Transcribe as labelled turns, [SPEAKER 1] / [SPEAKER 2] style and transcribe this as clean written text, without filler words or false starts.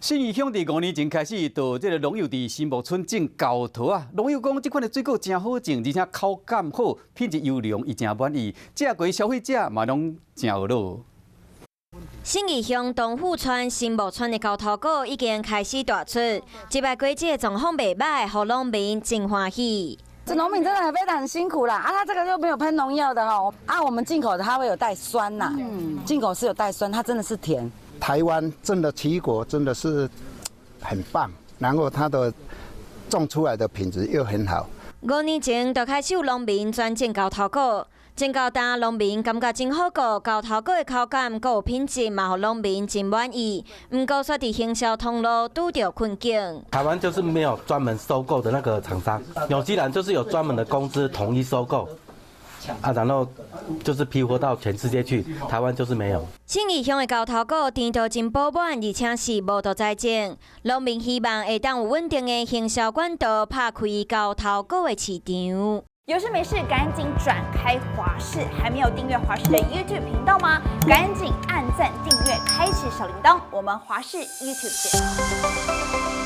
[SPEAKER 1] 信義鄉佇5年前開始，就這个農友佇新木村種猴桃啊。農友講，這款的水果誠好種，而且口感好，品質優良，伊誠滿意。食過消費者嘛攏誠呵咾。
[SPEAKER 2] 信義鄉東富村新木村的猴頭果已經開始大出，這擺果子的狀況袂䆀，予農民真歡喜。
[SPEAKER 3] 這農民真的非常辛苦啦！啊，他這個又沒有噴農藥的吼，啊，我們進口的它會有帶酸吶，進口是有帶酸，它真的是甜。
[SPEAKER 4] 台灣真的奇異果真的是很棒，然後它的種出來的品質又很好。
[SPEAKER 2] 5年前就開始有農民專種猴頭果，種到今農民感覺真好過，猴頭果的口感閣有品質，嘛予農民真滿意。毋過卻佇行銷通路拄著困境。
[SPEAKER 5] 台灣就是沒有專門收購的那個廠商，紐西蘭就是有專門的公司統一收購。啊，然後就是批貨到全世界去，台灣就是沒有。
[SPEAKER 2] 信義鄉的猴頭果甜度真飽滿，而且是無毒栽種。農民希望會當有穩定的行銷管道，拍開猴頭果的市場。
[SPEAKER 6] 有事沒事趕緊轉開華視，還沒有訂閱華視的 YouTube 頻道嗎？趕緊按讚訂閱，開啟小鈴鐺。我們華視 YouTube 見。